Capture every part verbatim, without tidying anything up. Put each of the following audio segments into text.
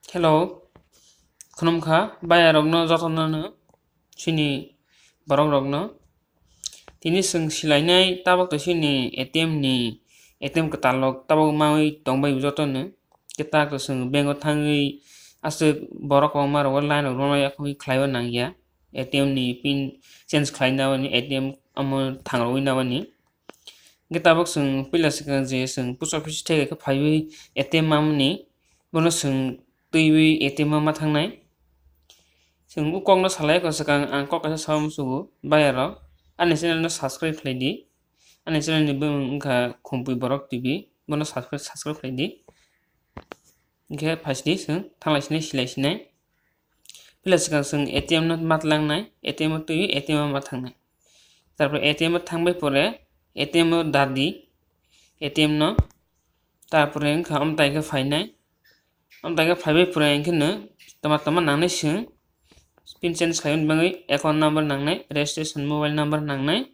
Hello, khulumkha bayarokno jotono no, chini borokrokno. Tini chwng silainai tabuk to chini A T M ni, A T M kwtal rok tabuk mawi tongbai jotono. Khe tabuk to chwng bank o thangwi aswk borok kwbangma rogo line rok romlai yakungwi khlaiwi nangya. A T M ni pin change khlai nabani, A T M omo thangrogwi nabani. Hwnkhe tabuk chwng puila swkang je chwng post office theke khe phaiwi A T M mamani, bono chwng twiwi A T M o ma thangnai. Chwng o kokno salai kho swkang, ang kok kaisa sao musugo bayarok. Ani channel no subscribe khlai di. Ani channel ni bumung wngkha Khumpui Borok T V, bono subscribe, subscribe khlai di. Hwnkhe phaisidi chwng thanglai sinai, silai sinai. Puila swkang chwng A T M no ma tlangnai, A T M o twiwi A T M o ma thangnai. Tarpore A T M o thangbai pore A T M o dadi, A T M no. Tarpore wngkha omtai khe phainai. Omtai khe phaibai pore hwnkhe no tama tama nangnai chwng. Pin change khlaimani bagwi account number nangnai, registration mobile number nangnai,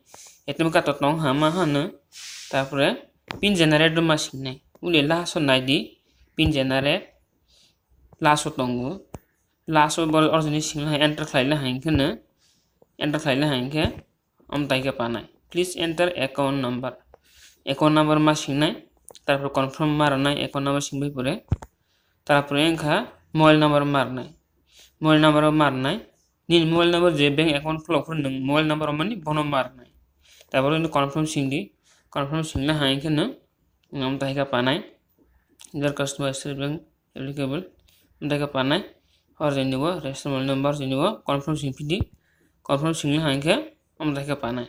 A T M card to tong ha ma hano. Tarpore pin generate rwma singnai. Ule last o naidi, pin generate last o tongo. Last o bol orjoni singla hai enter khlaila hai hwnkhe no, enter khlaila hai hwnkhe omtai khe panai. Please enter account number. Account number ma singnai, tarpore confirm ma rwnai account number singbai pore. Tarpore wngkha mobile number ma rwnai. Mobile number ma rwnai. Nini mobile number je bank account khulok phuru nwng mobile number romani bono ma rwnai. Tarpore nini confirm singdi. Confirm singla hai hwnkhe no, omtai khe panai. Your customer service bank applicable. Omtai khe panai. Orjoni o register mobile number joni o confirm singphidi. Confirm singla hai hwnkhe omtai khe panai.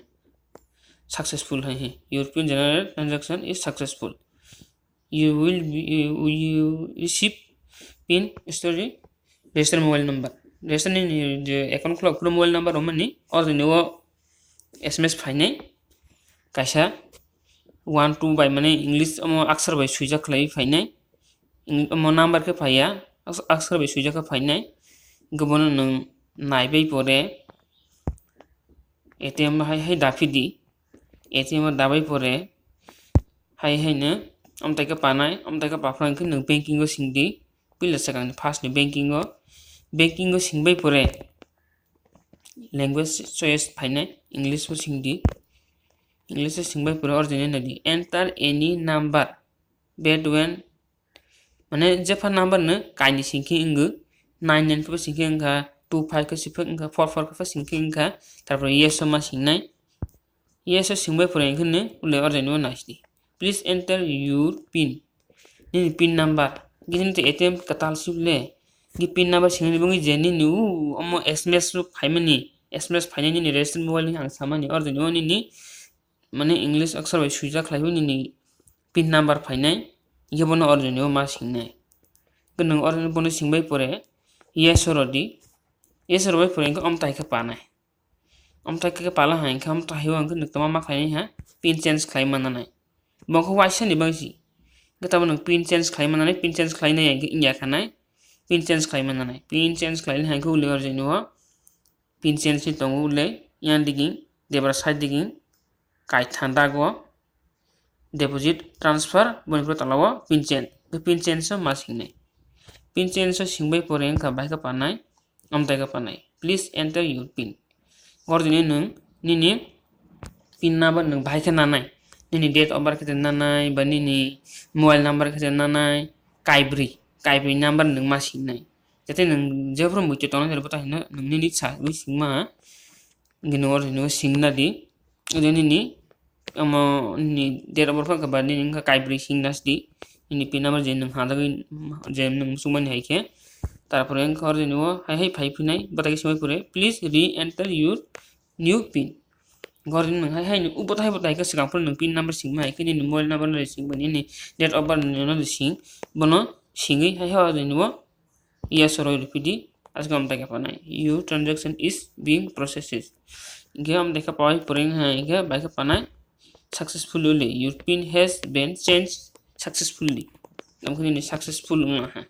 Successful hai hwnkhe. Your pin generated transaction is successful. You will be, you, you receive pin story register mobile number. Register ni je account khulok phuru mobile number romani orjoni o S M S phainai. Kaisa one two bai mane English omo aksar bai swijak khlaiwi phainai. Eng-, omo number khe phaiya, aks-, aksar bai swijak khe phainai. Hwnkhe bono nwng naibai pore A T M hai hai daphidi. A T M o dabai pore hai haino omtai khe panai, omtai khe paphra hwnkhe nwng banking o singdi. Puila swkangni first ni banking o, banking o singbai pore language choice phainai, English o singdi. English o singbai pore orjoni naidi, enter any number between, mane jepha number no kainwi singkhe wngwi, nine nine khe singkhe wngkha, two five khe singkhe wngkha, four four khe singkhe wngkha, tarpore yes o ma singnai. Yes o singbai pore hwnkhe no ule orjoni o naisidi. Please enter your pin. Nini pin number. Nini to A T M kwtal sibole. Nini pin number singni bagwi je nini u omo S M S o phaimani, S M S phainai nini register mobile ni ang samani orjoni o nini mane English aksar bai swijak khlaiwi nini pin number phainai, hwnkhe bono orjoni o ma singnai. Hwnkhe nwng orjoni bono singbai pore yes o rwdi. Yes o rwbai pore hwnkhe omtai khe panai. Omtai khe pala hai hwnkhe omtai o hwnkhe nwng tama ma khlainai ha, pin change khlai mananai. Bo khe waisa ni bagwi si. Hwnkhe tamo nwng pin change khlai mananai, pin change khlai nai hwnkhe wngya khanai. Pin change khlai mananai. Pin change khlai nai hwnkhe ule orjoni o pin change ni tongo ule yang digin, debra side digin, kaitha dago. Deposit, transfer, boni pore tola o pin change. Pin change o ma singnai. Pin change o singbai pore wngkha bai khe panai, omtai khe panai. Please enter your pin. Orjoni nwng nini pin number nwng bai khe nanai. Nini date of birth khe nanai, ba nini mobile number khe nanai, kaibrwi, kaibrwi number nwng ma singnai. Jate nwng jephru muitu tongnai, bo ta hino nwng nini sa, wi singma. Hwnkhe nwng oro nini o singna di. Ode nini omo nini date of birth wngkha ba nini wngkha kaibrwi singna sidi. Nini pin number je nwng hajagwi je nwng muchungmani hai khe. Tarpore wngkha oro nini o hai hai phai phinai bwthai khe singbai pore, "Please re-enter your new pin." Oro nini nwng hai hai o bwthai bwthai khe swkang phuru nwng pin number singma hai khe nini mobile number no sing ba nini date of birth no sing. Bono singwi hai hai oro nini o yes o roi rwphi di, aswk omtai khe panai. "Your transaction is being processed." Hwnkhe omtai khe paui pore wngkha, hwnkhe bai khe panai, "Successfully, your pin has been changed successfully." Tamo khe nini successful wngma ha.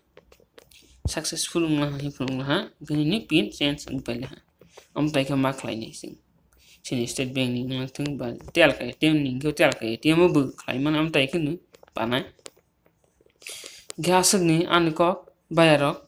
Successful wngma ha, hwnwi phunukma ha. Hwnkhe nini pin change wngwi paila ha. Omtai khe ma khlainai chwng. Chini State Bank ni wngthung ba telka A T M ni, hwnkhe telka A T M o bo khlai mano, omtai khe no panai. Hwnkhe aswkni ani kok bayarok